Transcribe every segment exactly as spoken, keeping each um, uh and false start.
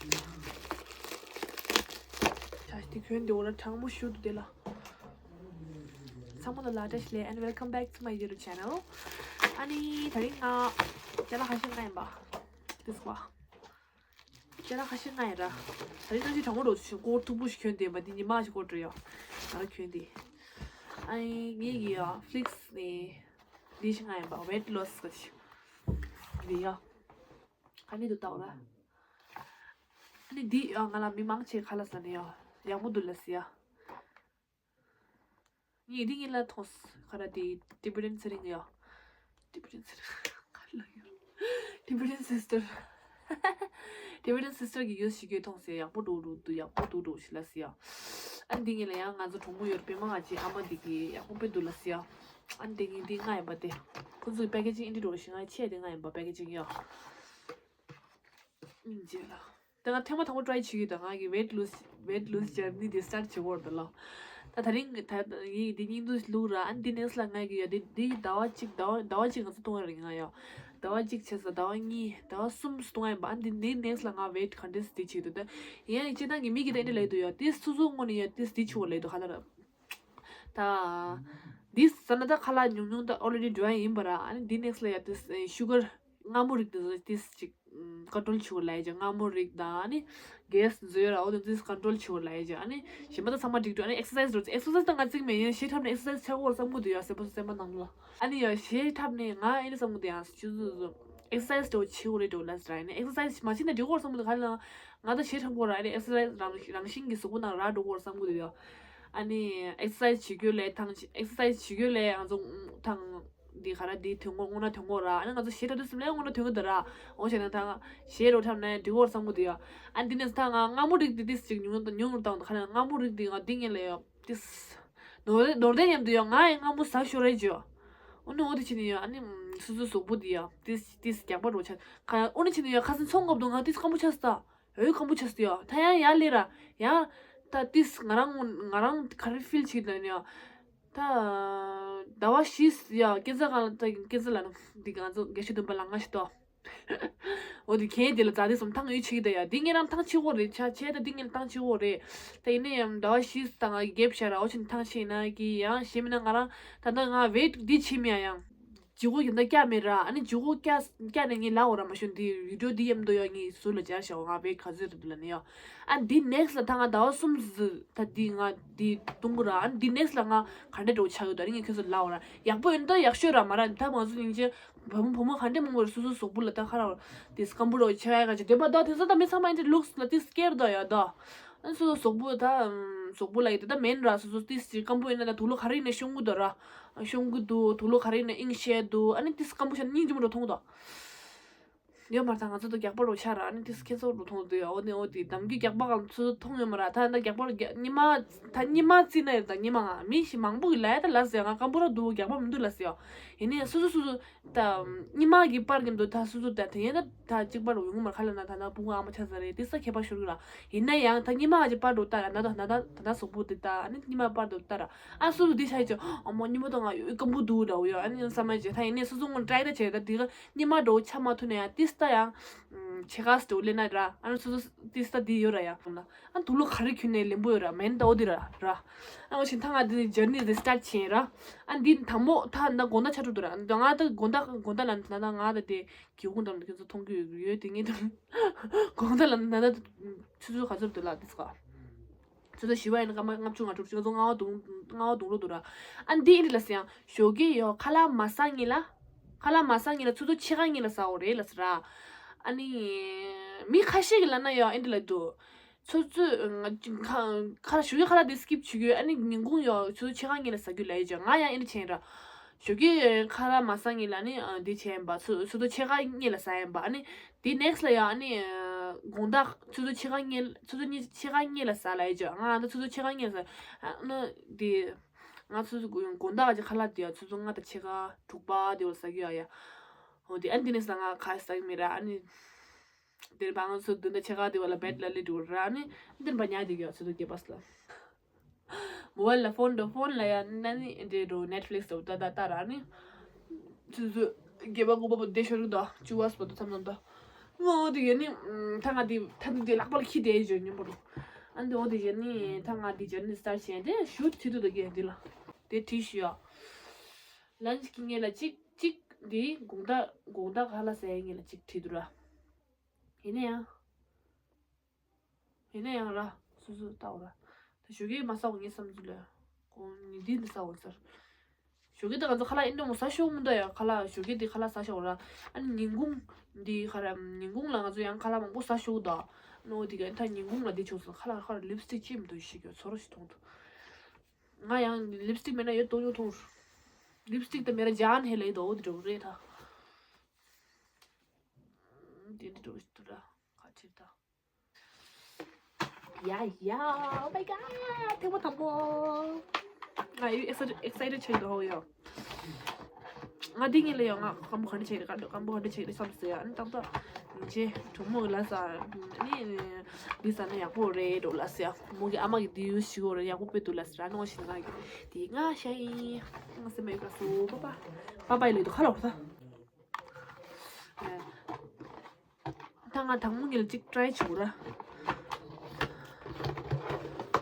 ཆ་ཤས་དེ་གྱོན་དེ་འོ་ལ་གྲང་མོ་ཞུ་འདུག་དེ་ལ། ཚང་མ་ལ་ལ་བཀྲ་ཤིས་བདེ་ལེགས། And welcome back to my YouTube channel. ཨ་ནི་དེ་རིང་ང་ཅ་ལག་ཁ་ཤས་ང་ཡིན་པ། དེ་སུ་བ། ཅ་ལག་ཁ་ཤས་ང་ཡིན་ར། དེ་རིང་ནང་བཞིན་གྲང་མོ་འགྲོ་ཞིང་སྐོར་མཐུག་པོ་ཞིག་གྱོན་དེ་ཡིན་པ། འདི་ཉི་མ་ཞིག་སྐོར་འགྲོ་ཡོད། ང་གྱོན་དེ། ཨ་ནི་ངེད་ཀྱི་ཡ་ཕི་ལིག་སི་ནས་འདི་ཞིག་ང་ཡིན་པ། Weight loss གི་ཞིག་འདི་ཡ། ཁ་ནི་དུ་ལྟ་བ་ར། ཨ་ནི་འདི་ཡ་ང་ལ་མི་མང་ཆེ་ཁ་ལག་ཟ་ནས་ཡ་ཡག་པོ་འདུག་ལབ་ཟེར་ཡ། ངས་འདི་ངེད་ལ་མཐོང་། ཁ་ར་དེ་ཊི་བེ་ཊན་ཚེ་རིང་ཡ། ཊི་བེ་ཊན་ཚེ་རིང་ག་ལ་ཡ། ཊི་བེ་ཊན་སི་སི་ཊར། ཊི་བེ་ཊན་སི་སི་ཊར་གྱི་ཡུ་སི་ཞིག་གིས་མཐོང་ཟེར། ཡག་པོ་འདུག་འདུག་འདུག་ཡག་པོ་འདུག་འདུག་ཞེས་ལབ་ཟེར་ཡ། ཨ་ནི་འདི་ངེད་ལ་ཡང་ང་ཚོ་གྲོགས་མོ་ཡོད་པད་མ་ང་ཅི་ཨ་མ་འདི་གིས་ཡག་པོ་དཔེ་འདུག་ལབ་ཟེར་ཡ། ཨ་ནི་འདི་ངེད་འདི་ང་ཡིན་པ་དེ། ཁོ་ཚོའི་པེ་ཀེ་ཇིང་ཨིན་འདྲི་འགྲོ་ཞིག་ང་ཆེ་དེ་ང་ཡིན་པ་པེ་ཀེ་ཇིང་ཡ། སྙིང་རྗེ་ལ། ད་ང་ཐེངས་མ་དང་པོ་ཊི་རའི་བྱེད་ཀྱི་ཡོད། ད་ང་གི་weight lose weight lose journey དེ་སི་ཊར་བྱེད་དགོས་རེད་ལ། ད་དེ་རིང་ད་ཡིན་འདི་སྙིང་སྡུག་བླུག་ར། ཨ་ནི་འདི་ནེག་སི་ལ་ང་གི་ཡོད་འདི་འདི་ཟླ་བ་གཅིག་ཟླ་བ་ཟླ་བ་གཅིག་ང་ཚོ་གཏོང་ཡ་རེད་ང་ཡ། ཟླ་བ་གཅིག་བྱས་ཙང་ཟླ་བ་གཉིས་ཟླ་བ་གསུམ་གཏོང་ཡ་ཡིན་པ། ཨ་ནི་འདི་འདི་ནེག་སི་ལ་ང་weight ག་འདྲས་འདི་བྱེད་ཀྱི་འདུག་ད་ཡིན་ཡང་སྤྱིར་བཏང་གི་མི་གི་ད་འདི་ལབ་འདུག་ཡ། དེ་སོ་སོ་དངོས་ནས་ཡ་དེ་འདི་བྱེད་དགོས་ལབ་འདུག་ག་ལ་ར། ད། འདི་ཟ་ན་ད་ཁ་ལག་ཉུང་ཉུང་ད་already འགྲོ་ཡ་ཡིན་པ་ར། ཨ་ནི་འདི་ནེག་སི་ལ་ཡ་དེ་ཤུ་གར་མངར་མོ་རིགས་དེ་ཚོ་དེ་ཅིག་ཀོན་ཊོལ་བྱེད་དགོས་ལབ་ཡ་ཅིག་མངར་མོ་རིགས་དང་ཨ་ནི་གེ་སི་བཟོས་ར་འོ་དེ་ཚོ་ཀོན་ཊོལ་བྱེད་དགོས་ལབ་ཡ་ཅིག་ཨ་ནི་གཞན་པ་ད་ཚང་མ་འགྲིག་འགྲོ། ཨ་ནི་ཨེག་སར་སའི་སི་འགྲོ། ཨེག་སར་སའི་སི་ད་ང་གཅིག་མེད་ཡིན། གཞས་འཁྲབ་ནས་ཨེག་སར་སའི་སི་བྱེད་དགོས་བསམ་གི་འདུག་ཡ། སེམས་པ་སེམས་པ་ནང་ལ་ཨ་ནི་ཡ་གཞས་འཁྲབ་ནས་ང་ཨེ་འདྲ་བསམ་གི་འདུག་ཡ། ཆུ་ཚོད་ཨེག་སར་སའི་སི་འགྲོ་བྱེད་དགོས་རེད་འགྲོ་ལབ་ཟེར་ར། ཨ་ནི་ཨེག་སར་སའི་སི་མ་བྱེད་ན་འགྲིག་གི་རེད་བསམ་གི་འདུག་ག་ལ། ང་ད་གཞས་འཁྲབ་དགོས་ར། ཨ་ནི་ཨེག་སར་སའི་སི་རང་རང་བཞིན་གྱི་གཟུགས་པོ་ནང་རག་འགྲོ་གི་རེད་བསམ་གི་འདུག་ཡ། ཨ་ནི་ཨེག་སར་སའི་སི་བྱེད་རྒྱུ་ལས་ཐང་ཆད། ཨེག་སར་སའི་སི་བྱེད་རྒྱུ་ལས་ང་ཚོ་ཐང་འདི་ག་ར་འདི་དོན་གོ་སྔོན་ན་དོན་གོ་ར། ཨ་ནི་ང་ཚོ་གཞས་འཁྲབ་དུས་སེམས་ལ་སྔོན་ན་དོན་གོ་འདུག་ར། འོ་བྱས་ན་ཐང་གཞས་རོ་འཁྲབ་ནས་འགྲིག་གི་རེད་བསམ་གི་འདུག་ཡ། ཨ་ནི་འདི་ནས་ཐང་ང་མངར་མོ་རིགས་འདི་ཏིས་ཅིག་ཉུང་ཉུང་བཏང་འདུག་ག་ལ། མངར་མོ་རིགས་འདི་ང་འདི་ངས་ལས་ཡོད་ཏིས། ནོར་ནོར་ལྡན་མཉམ་དུ་ཡོད། ང་ཡི་མངར་མོ་ཟ་ཤོར་རེད་ཅོ། འོ་ནི་འོ་དེ་བྱས་ནས་ཡོད། ཨ་ནི་སོ་སོའི་གཟུགས་པོ་འདི་ཡ་ཏིས་ཏིས་རྒྱགས་པ་རོ་ཆ་ག་འོ་ནི་བྱས་ནས་ཡོད། ཁ་སང་ཚོང་སྐབས་དུ་ང་ཏིས་སྐམ་པོ་ཆགས་སོང་། འོའི་སྐམ་པོ་ཆགས་སོང་ཡ། ད་ཡང་ཡར་སླེབས་ར། ཡང་ད་ཏིས་ང་རང་ང་རང་ག་རེ་ཕིལ་བྱེད་ཀྱི་འདུག་ཡ། ད་ཟླ་བ་བཞི་ཡ་སྐྱེ་འཚར་གང་ལ་ད་སྐྱེ་འཚར་ལ་ན་འདི་ང་ཚོ་བརྒྱད་ཅུ་བདུན་པ་ལ་ང་ཞིག་ཏོ། འོ་དེ་གན་དེ་ལ་རྫ་དེ་སོམ་ཐང་ཡོད་ཆེ་གི་ད་ཡ། འདི་ངེད་རང་ཐང་ཆེ་གོ་རེད། ཆ་ཆེ་ད་འདི་ངེད་ཐང་ཆེ་གོ་རེད། ད་ཡིན་ན་ཡང་ཟླ་བ་བཞི་ད་ང་གི་གེབ་བྱ་ར། འོ་ཆེན་ཐང་ཆེ་ན་གི་ཡང་ཞེ་མིན་ན་ང་རང་ད་ལྟ་ང་ཝེད་འདི་ཆེ་མེད་ཡ། ཡང་ལྗིད་ཁོག་ཡོད་ན་བཀྱག་མེད་ར། ཨ་ནི་ལྗིད་ཁོག་བཀྱག་བཀྱག་ནས་ངས་ལབ་འོ་ར་མ་ཤོད། འདི་བི་ཌིའོ་འདི་ཡེམ་དོ་ཡ་ངས་ཟུར་ལ་སྦྱར་བཞག་འོ། ང་ཝེད་ག་ཚོད་རེད་འདུག་ལ་ནི་ཡ། ཨ་འདི་ནེག་སི་ལ་ད་ང་ཟླ་བ་གསུམ་ཟི་ད་འདི་ང་འདི་གཏོང་གི་ར། ཨ་འདི་ནེག་སི་ལ་ང་ག་འདྲ་འགྲོ་ཆགས་ཡོད་ད་རིང་ངས་ཁྱོད་ཚོ་ལབ་འོ་ར། ཡག་པོ་ཡོད་ན་ད་ཡག་ཤོས་ར་མ་ར། ད་ང་ཚོ་སྙིང་རྗེ་བུ་མོ་བུ་མོ་ག་འདྲ་མང་པོ་རེད། སོ་སོ་གཟུགས་པོ་ལ་ད་ཁ་ར་བ་དེ་སྐམ་པོ་ར་ཆགས་ཡ་ག་ཅིག་བསྡད་པ་ད་དེང་སང་ད་མི་ཚང་མ་ཨེ་འདྲ་ལུགས་ལ་དེ་སྐྱེར་ད་ཡ་ད། ཨ་སོ་སོ་གཟུགས་པོ་ད་གཟུགས་པོ་ལ་ཡི་དེ་ད་མེན་ར། སོ་སོ་དེ་སྐམ་པོ་ཡིན་ན་ད་དུག་ལོག་ག་རེ་ཡིན་ན་ཤོང་གི་འདུག་ར། ཤོང་གི་འདུག་དུག་ལོག་ག་རེ་ཡིན་ན་ཨིང་ཤེས་འདུག་ཨ་ནི་དེ་སྐམ་པོ་ཆགས་ན་སྙིང་རྗེ་མོ་འགྲོ་མཐོང་གི་འདུག་ཡོད་མ་རེད། ད་ང་ཚོ་ད་རྒྱགས་པ་རོ་ཆགས་ར། ཨ་ནི་དེ་ཁྱེད་ཚོ་རོ་མཐོང་འདུག་ཡ། འོ་ནི་འོ་དེ་འདམ་གྱི་རྒྱགས་པ་གང་ཚོ་མཐོང་ཡོད་མ་ར། ད་ད་རྒྱགས་པ་རོ་རྒྱ་ཉི་མ་ད་ཉི་མ་རྩིས་ན་ཡོད། ད་ཉི་མ་ང་མི་ཞིག་མང་པོ་གི་ལ་ཡ་ད་ལ་ཟེར། ང་སྐམ་པོ་ར་འདུག་རྒྱགས་པ་མི་འདུག་ལ་ཟེར་ཡ། ཡིན་ནའི་སོ་སོ་སོ་སོ་ད་ཉི་མ་གི་པར་གྱི་འདུག་ད་སོ་སོ་ད་དེ་ཡན་ད་ད་གཅིག་པར་ཡོང་གི་མ་ར། ཁ་ལ་ན་ད་ན་ཕྲུ་གུ་ཨ་མ་ཆགས་ས་རེད། དེ་ས་ཁྱད་པར་ཤོར་གི་ར། ཡིན་ན་ཡང་ད་ཉི་མ་གཅིག་པར་འདུག་ལྟ་ར། ན་ད་ན་ད་ད་ད་གཟུགས་པོ་དེ་ལྟ། ཨ་ནི་ཉི་མ་པར་འདུག་ལྟ་ར། ཨ་སོ་སོ་དེ་ཆ་ཡི་ཅི་ཨ་མ་ཉི་མ་ད་ང་སྐམ་པོ་འདུག་འདྲ་བོ་ཡ། ཨ་ནི་བསམ་མ་བྱེད། ད་ཡིན་ནའི་སོ་སོ་ངོ་ཊ་རའི་ད་བྱེད། ད་དེ་ག་ཉི་མ་འདྲ་བོ་ཆ་མ་ཐུག་ན་ཡང་ཏིས་ད་ཡང་ཆེ་ག་སི་འདྲ་བོ་ལེན་ན་ར། ཨ་ནི་སོ་སོ་ཏིས་ད་དེ་ཡོད་ར་ཡ། ཨ་དུག་ལོག་ག་རེ་ཁྱོན་ནས་ལེན་པོ་ཡོད་ར། མེན་ད་འོ་དེ་ར་ར། ཨ་འོ་ཆེན་ད་ང་དེ་ཇར་ནི་རི་སི་ཊར་ཊི་བྱས་ར། ཨ་འདི་དང་པོ་ད་ད་དགོང་དག་ཆ་དྲུག་འདུག་ར། ད་ང་ད་དགོང་དག་དགོང་དག་ལ་ད་ད་ང་ད་དེ་གི་ཧུང་དང་ཁྱོད་ཚོ་མཐོང་གི་ཡོད་དེ་ངས་ད་དགོང་དག་ལ་ད་ད་ཆུ་ཚོད་ག་ཚོད་འདུག་ལ་དེ་སྐ་ཆུ་ཚོད་བཞི་པ་ཡིན་ན་སྐར་མ་ལྔ་བཅུ་ང་དྲུག་ཅུ་ང་ཚོ་ལྔ་པ་དུང་ལྔ་པ་དུང་རུ་འདུག་ར། ཨ་འདི་ཨིན་ལ་སི་ཡང་ཞོགས་ཀས་ཡོ་ཁ་ལག་མ་ཟ་ངེས་ལ། ཁ་ལག་མ་ཟ་ངེས་ལ་ཆུ་ཚོད་ཕྱེད་ཀ་ངེས་ལ་ཟ་འོ་རེད་ལ་སི་ར། ཨ་ནི་མི་ཁ་ཤས་ཀྱི་ལ་ན་ཡོ་ཨིན་ལ་འདུག་ཆུ་ཚོད་ཁ་ཁ་ལག་ཞོགས་ཀས་ཁ་ལག་འདི་སི་ཀིབ་བྱེད་དགོས། ཨ་ནི་ཉིན་གུང་ཡོ་ཆུ་ཚོད་ཕྱེད་ཀ་ངེས་ལ་ཟ་རྒྱུ་ལ་ཡོད་ཅེ་ང་ཡང་ཨིན་ལ་བྱས་ར། ཞོགས་ཀས་ཁ་ལག་མ་ཟ་ངེས་ལ་ནི་འདི་བྱས་ཡིན་པ། ཆུ་ཆུ་ཚོད་ཕྱེད་ཀ་ངེས་ལ་ཟ་ཡིན་པ། ཨ་ནི་དེ་ནེག་སི་ལ་ཡང་ཨ་ནི་དགོང་དག་ཆུ་ཚོད་ཕྱེད་ཀ་ངེས་ཆུ་ཚོད་གཉིས་ཕྱེད་ཀ་ངེས་ལ་ཟ་ལ་ཡོད་ཅེ། ང་ད་ཆུ་ཚོད་ཕྱེད་ཀ་ངེས་ལ་ཟ། ཨ་ནི་དེ་ང་ཆུ་ཚོད་དགོང་དག་གི་ཁ་ལག་དེ་ཡང་ཆུ་ཚོད་ལྔ་དང་ཕྱེད་ཀ་དྲུག་པ་དེ་བར་ཟ་རྒྱུ་ཡ་ཡ། འོ་དེ་ཨ་ནི་དེ་ནེག་སི་ལ་ང་ཁ་ཟ་གི་མེད་ར། ཨ་ནི། དེར་བང་སོ་བདུན་དང་ཕྱེད་ཀ་དེ་བ་ལ་བེད་ལ་ལི་འགྲོ་ར་ནི་འདིར་བ་ཉག་དེ་གི་ཚོད་དུ་སྐྱེ་པ་སླ། མོ་བལ་ལ་ཕོན་འགྲོ་ཕོན་ལ་ཡ་ན་ནི་འདྲེ་འགྲོ་ནེཊ་ཕི་ལིག་སི་དང་ད་ད་ད་ར་ནི་ཚོད་དུ་སྐྱེ་པ་དགུ་པ་བོ་དེ་ཤོར་གི་དོ་བཅུ་བ་སྤོ་དུ་མཚམས་ནང་དོ། ཨོ་དེ་ཡོད་ནི། ཐ་ང་དེ་ཐ་དེ་ལག་པ་ལ་ཁྱི་དེ་བྱོས་ཉིན་པོ་རུ། ཨ་འདི་ཨོ་དེ་ཡོད་ནི་ཐ་ང་དེ་བྱོས་ནི་སྟར་བྱས་དེ་ཞུ་ཐི་དུ་དུ་གེ་འདི་ལ། དེ་བྲིས་ཞུ་ཡ། ལན་ཅིག་གི་ངེད་ལ་གཅིག་གཅིག་འདི་དགོང་དག་དགོང་དག་ཧ་ལ་ཟེར་ངེད་ལ་གཅིག་བྲིས་འདུག་ར། ཡིན་ན་ཡང་། ཡིན་ན་ཡང་ར། སོ་སོ་ལྟ་འོ་ར། ད་ཞོགས་ཀས་མ་ཟ་འོ་ངའི་བསམ་ཚུལ་ལ། ཁོང་ཉིན་དེ་འདི་ཟ་འོ་ཟེར། ཞོགས་ཀས་ད་ང་ཚོ་ཁ་ལག་ཨེ་འདྲ་མོ་ཟ་ཤོག་མི་འདུག་ཡ། ཁ་ལག་ཞོགས་ཀས་འདི་ཁ་ལག་ཟ་ཤོག་ར། ཨ་ནི་ཉིན་གུང་འདི་ཁ་ར་ཉིན་གུང་ལ་ང་ཚོ་ཡང་ཁ་ལག་མང་པོ་ཟ་ཤོག་ད། ནོ་འདི་ག་ད་ཉིན་གུང་ལ་འདི་ཆོག་སོང་ཁ་ལག་ཁ་ལག་ལིབ་སི་ཊིག་ཅིག་མི་འདུག་ཤི་གྱོ་ཚོ་ར་ཞིག་མཐོང་འདུག་ང་ཡང་ལིབ་སི་ཊིག་མེད་ན་ཡོད་དོ་ཉོ་མཐོང་། ལིབ་སི་ཊིག་ད་མེད་ན་ཇཱན་ཧེ་ལེ་དོ་འདི་འདྲ་རེད་ད། འདི་འདྲ་འདྲ་ཞིག་འདུག་ར། ཁ་ཕྱིར་ད། Yeah, yeah, oh my god, ཐེངས་མ་དང་པོ། ང་ཡི་excited excited ཆགས་འདུག་ཧོ་ཡོ། ང་འདི་ངེད་ལ་ཡོ་ང་སྐམ་པོ་ག་འདྲ་ཆགས་རེད། སྐམ་པོ་ག་འདྲ་ཆགས་རེད་བསམ་སོང་ཡ། ཨ་ནི་ཏག་ཏག་ཡིན་ཆེ་གྲོགས་མོ་གི་ལ་ས་ནི་འདི་ས་ན་ཡག་པོ་རེད་འགྲོ་ལ་སི་ཡ། མོ་གི་ཨ་མ་གི་འདི་ཡུ་ཞི་གོ་རེད་ཡག་པོ་དཔེ་འདུག་ལ་སི་ར་ནོ་ཞིག་ང་གི་འདི་ང་ཤ་ཡིན་ང་སེམས་མ་ཡོད་ག་སོ་པ་པ་པ་པ་ཡི་ལི་དུ་ཁ་ལོ་ཁོ་ད། ད་ང་དང་མོ་ཉིད་ལ་གཅིག་ཊ་རའི་བྱེད་དགོས་ར།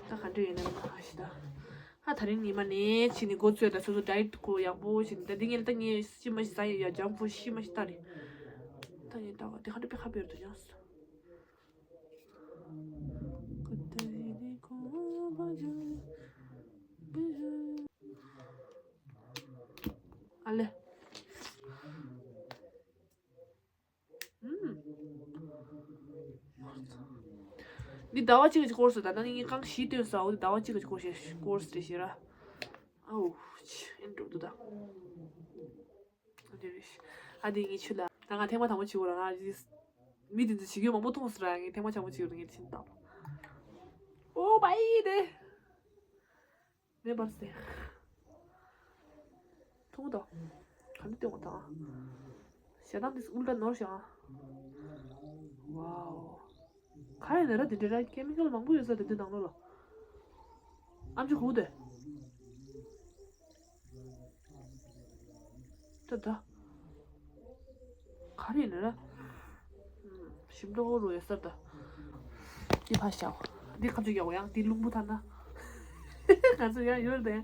ད་ག་འདྲ་ཡོད་ན་ཨ་ཤི་ད། ཧ་ད་རིང་ཉི་མ་ནས་ཕྱིན་ནས་འགོ་ཚུགས་ད་སོ་སོ་ཌའེ་ཊི་ཁོ་ཡག་པོ་བྱེད་ནས་ད་འདི་ངས་ད་ངས་ཤི་མ་ཤི་ཟ་ཡི་ཡ་ཇང་ཕུ་ཤི་མ་ཤི་ད་རེད། ད་ངས་ད་དེ་ག་འདྲ་པེ་ཧ་པེ་ར་ད་ཅང་སི། ཨ་ལེ། ཨུམ། འདི་ཟླ་བ་གཅིག་གི་ཀོར་སི་ད་ནང་ངས་རྐང་བཞི་བཏོན་ས་འོ་འདི་ཟླ་བ་གཅིག་གི་ཀོར་སི་ཀོར་སི་རེད་ཤེས་ར། ཨའུ་ཆི་ཨེ་འགྲོ་འདུག་ད། འདི་རེད་ཤི། ཨ་འདི་ངས་ཆུ་ལ་ད་ང་ཐེངས་མ་དང་པོ་བྱེད་དགོས་ར་ང་འདི་མི་འདི་ཚོ་བྱེད་རྒྱུ་མང་པོ་མཐོང་སོང་ར་ངས་ཐེངས་མ་དང་པོ་བྱེད་དགོས་ར་ངས་ཕྱིན་བཏང་། ཨོ་བའི་དེ། མེ་འབར་སེ། མཐོང་དོ། ག་འདྲ་སྟོན་དགོས་དང་། ཞེ་སྡང་འདི་ཨུལ་ཏྲ་ནོར་ཞིང་། ཝའོ། ག་ཡིན་ན་ར་དེ་འདྲ་ར་ཀེ་མི་ཀལ་མང་པོ་ཡོད་ས་དེ་འདྲ་ནང་ལོགས་ལ། ཨམ་ཅོག་གུག་དེ། ད་ད། ག་རེ་ཡིན་ན་ར། ཞིམ་འགྲོ་རུ་ཡོད་སར་ད། འདི་ཕ་ཤའོ། འདི་ཁ་ཚུ་ཡག་ཡང་འདི་རླུང་བུ་ཐ་ན། ང་ཚོ་ཡང་ཡོད་དེ།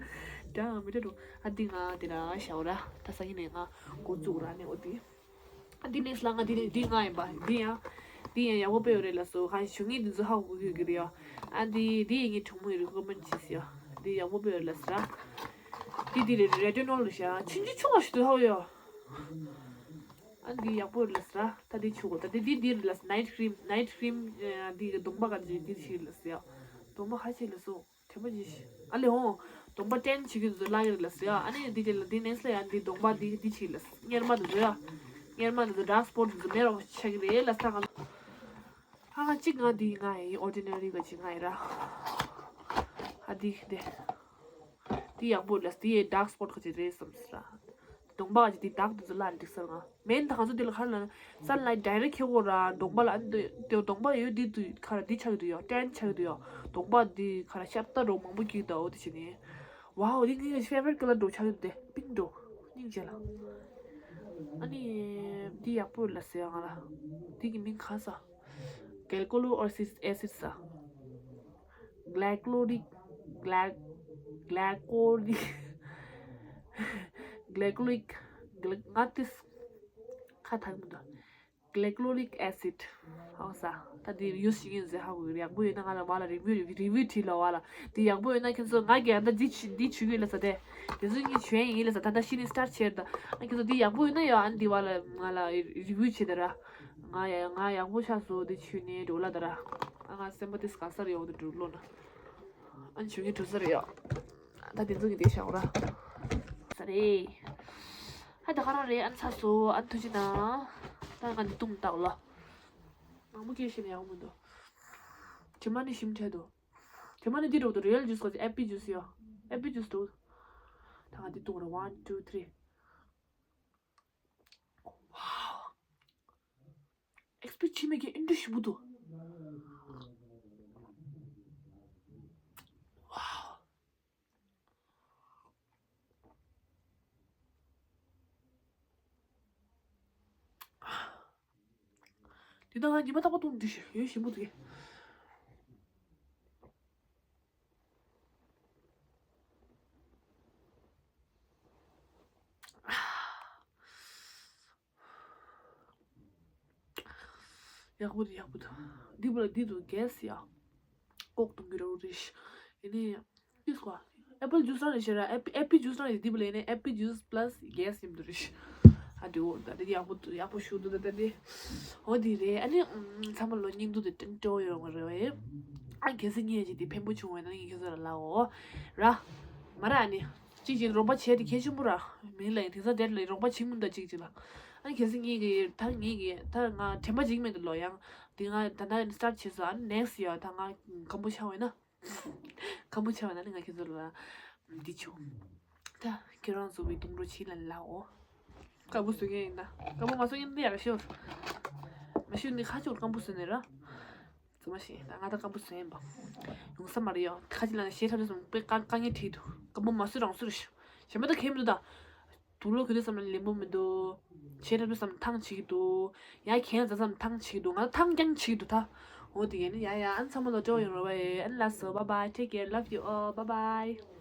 ཀྱང་མི་འདྲ་འགྲོ། ཨ་འདི་ང་འདི་ར་ཤའོ་ར། ད་ས་ཡིན་ནས་ང་འགོ་བཙུགས་ར་ནས་འོ་འདི། ཨ་འདི་ནེགསི་ལ་ང་འདི་ནས་འདི་ང་ཡིན་པ་འདི་ཡང་། འདི་ཡང་ཡག་པོ་དཔེ་ཡོད་རེད་ལ་སོ་གང་ཞུ་ངེས་འདི་ཚོ་ཧ་གོ་གི་ཡོད་ཀྱི་རེད་ཡ། ཨ་འདི་འདི་ཡིན་ངའི་གྲོགས་མོའི་རི་ཀོ་མེན་བྱས་ཡ། འདི་ཡག་པོ་དཔེ་ཡོད་རེད་ལ་སོ་ར། འདི་འདི་རེད་རེ་ཏི་ནོལ་རེད་ཤག་ཆུང་ཆུང་ཆུང་བ་ཞིག་འདུག་ཧ་གོ་ཡ། ཨ་འདི་ཡག་པོ་རེད་ལ་སོ་ར། ད་འདི་ཆུ་གོ་ད་འདི་འདི་འདི་རེད་ལ་སོ་ནའིཊ་ཀྲིམ་ནའིཊ་ཀྲིམ་འདི་གི་གདོང་པ་ག་འདི་འདི་ཞིག་རེད་ལ་སོ་ཡ། གདོང་པ་ཧ་ཅིག་ལ་སོ། དྲན་པ་ཅིག་ཨ་ལེ་ཧོ། གདོང་པ་ཊེན་བྱེད་ཀྱི་འདུག་ལ་ཡོད་ལ་ཟེར་ཡ། ཨ་ནི་འདི་རྗེས་ལ་འདི་ནེགསི་ལ་ཡ་འདི་གདོང་པ་འདི་འདི་བྱེད་ལ་གཉེར་མ་འདུག་ཟེར་ཡ། གཉེར་མ་འདུག་ཌརཀ་སི་པོཊ་འདུག་མེད་རོ་ཆགས་ཀྱི་རེད་ལ་ས་ག་ལ། ཧ་ག་གཅིག་ང་འདི་ང་ཡི་ཨོར་ཌི་ནེ་རི་ག་ཅིག་ང་ཡི་ར། ཧ་འདི་འདི། འདི་ཡག་པོ་ལ་འདི་ཡི་ཌརཀ་སི་པོཊ་ག་ཅིག་རེད་བསམ་ཟེར་ར། གདོང་པ་ག་ཅིག་འདི་ཌརཀ་འདུག་ཟེར་ལ་འགྲིག་ཟེར་ང་། མེན་ད་ང་ཚོ་འདི་ལ་ག་རེ་ལབ་ན་སན་ལའིཊ་ཌའི་རེག་ཁྱེར་དགོས་ར་གདོང་པ་ལ་ཨ་ནི་དེ་གདོང་པ་ཡོད་འདི་དུས་ཁ་ར་འདི་ཆགས་ཀྱི་འདུག་ཡ་ཊེན་ཆགས་ཀྱི་འདུག་ཡ་གདོང་པ་འདི་ཁ་ར་ཤ་སྟག་འདྲ་མང་པོ་སྐྱེ་གི་འདུག་འོ་དེ་བྱས་ནས། ཝའོ་འདི་ངའི་ཕེ་ཝ་རིཊ་ཀ་ལར་འདྲ་ཆགས་ཀྱི་འདུག་དེ་པིང་འདྲ་སྙིང་རྗེ་ལ། ཨ་ནི་འདི་ཡག་པོ་ཡོད་ལ་ཟེར་ཡ་ང་ལ་འདི་གི་མིང་ག་ས། གལ་ཀོ་ལོ་ཨེ་སིཌ་ཨེ་སིཌ་ས། གླེ་ཀོ་ལི་ཀི། གླེ་གླེ་ཀོ་ལི་ཀི། གླེ་ཀོ་ལི་ཀི། ང་ཏིས་ཁ་ཐག་མི་འདུག་གླེ་ཀོ་ལི་ཀི་ཨེ་སིཌ། ཧོ་ས། ད་འདི་ཡུ་སི་བྱེད་ཀྱི་ཡིན་ཟེར་ཧ་གོ་གི་རེད། ཡག་པོ་ཡོད་ན་ང་ལ་བ་ལ་རི་བིའུ་རི་བིའུ་བྲིས་ལ་བ་ལ། འདི་ཡག་པོ་ཡོད་ན་ཁྱེད་ཚོ་ང་གི་ཨ་ད་འདི་ཆུ་འདི་ཆུ་གི་ལ་ས་དེ། དེ་ཚོ་གཉིས་ཆུ་ཡིན་ལ་ས་ད་ད་ཤི་ནི་སི་ཊར་ཆེར་ད། ཨ་ཁྱེད་ཚོ་འདི་ཡག་པོ་ཡོད་ན་ཡོད་ཨ་འདི་བ་ལ་ང་ལ་རི་བིའུ་བྱེད་ད་ར། ང་ཡ་ང་ཡག་པོ་ཆགས་སོ་འདི་ཆུ་ནས་འགྲོ་ལ་ད་ར། ཨ་ང་སེམས་པ་དེ་ག་ས་རེ་ཡོང་དུ་འགྲོ་ལོ་ན། ཨན་ཆུ་ངའི་གྲུ་ཟ་རེད་ཡ། ད་དེ་ཚོ་གི་དེ་བཞག་ར། ས་རེད། ཧ་ད་ག་རང་རེད་ཨན་ཚ་སོ་ཨན་ཐུ་ཅི་ན། ད་ང་འདི་བཏུང་བཏགས་ལ། མང་པོ་སྐྱེས་ཤེས་ན་ཡག་མི་འདུག་དྲི་མ་ནི་ཞིམ་ཁྲལ་འདུག་དྲི་མ་ནི་འདི་འགྲོ་འདུག་རི་ཡལ་ཇུས་ག་ཅི་ཨེ་པི་ཇུས་ཡ། ཨེ་པི་ཇུས་འདུག་ད་ང་འདི་བཏུང་ར་ཝན་ཊུ་ཐི་རི། ཝའོ། ཨེག་སི་པེག་བྱེད་མེད་ཀྱི་ཨིན་དྲི་ཞིམ་པོ་འདུག་ཝའོ། དེ་དག་ཉི་མ་རྟག་པར་བཏུང་འདི་ཞིག་ཡོད་ཞིམ་པོ་འདུག་གས། ཡག་པོ་འདུག་ཡག་པོ་འདུག་འདི་བ་ལ་འདི་འདུག་གས་ཡ། ལྐོག་གཏོང་གི་རོ་རེ་ཤི། ཡིན་ནི། ཏིས་ཀོ། apple juice རང་རེ་ཤི་ར། apple apple juice རང་རེ་འདི་བ་ལ་ཡིན་ནི་apple juice plus gas ཡིན་འདུག་རེ་ཤི། ཨ་འདི་འོ་ད་འདི་ཡག་པོ་འདུག་ཡག་པོ་ཞུ་འདུག་ད་ད་འདི། འོ་འདི་རེད། ཨ་ནི་ཚང་མ་ལོ་སྙིང་སྡུག་དེ་ཏན་ཏོ་ཡོང་བ་རེད་བས། ཨ་གལ་སྲིད་ངས་ཅིག་འདི་ཕན་པོ་བྱུང་བས་ན་ངས་ཁྱེད་ཚོ་ལ་ལའོ། ར། མ་ར་ཨ་ནི། གཅིག་གཅིག་རོགས་པ་བྱས་ཏེ་གལ་ཆེན་པོ་ར། མིང་ལ་ཡིན་དེང་སང་date ལ་རོགས་པ་བྱེད་མི་འདུག་གཅིག་གཅིག་ལ། ཨ་གལ་སྲིད་ངེད་ཀྱི་ད་ངེད་ཀྱི་ད་ང་དྲན་པ་འཇིག་མེད་དུ་ལོ་ཡང་། དེ་ང་ད་ལྟ་start བྱས་སོང་། ཨ་next year ད་ང་ཁམ་བུ་ཆ་བས་ན། ཁམ་བུ་ཆ་བས་ན་ནི་ང་ཁྱེད་ཚོ་ལ་འདི་ཆུ། ད་ཁྱེད་རང་ཚོ་བའི་དུང་རོ་ཆེ་ལ་ལའོ། དཀར་པོ་བཟོ་མཁན་ཡིན་ན། དཀར་པོ་མ་བཟོ་མཁན་འདི་ཡག་ཤོས། མ་ཤོས་འདི་ཁ་ཆུར་སྐམ་པོ་བཟོས་ནས་ར། ཙི་མ་ཞིག་ད་ང་ད་སྐམ་པོ་བཟོས་ཡིན་པ། ཡོང་ས་མ་རེད་ཡོ། ཁ་ཅིག་ལ་ཞེ་ཁྲབ་ཙམ་དཔེ་དཀའ་དཀའ་ངལ་འཕྲད་འདུག་སྐམ་པོ་མ་བཟོས་རང་བཟོས་རེད་ཤག་གཞན་པ་ད་གས་མི་འདུག་ད། དུག་ལོག་གི་དུས་ཙམ་ལ་ལེན་པོ་མི་འདུག་ཞེ་ཁྲབ་དུས་ཙམ་ཐང་བྱེད་ཀྱི་འདུག་ཡ་གས་ཙ་ཙམ་ཐང་བྱེད་ཀྱི་འདུག་ང་ཐང་རྐྱང་བྱེད་ཀྱི་འདུག་ད། འོ་དེ་ཡན་ཡ་ཡ་ཨན་ཚང་མ་ལོ་སྤྲོ་ཡོང་རོགས་བ་ཨན་ལ་སོ། bye bye, take care, love you all, bye bye.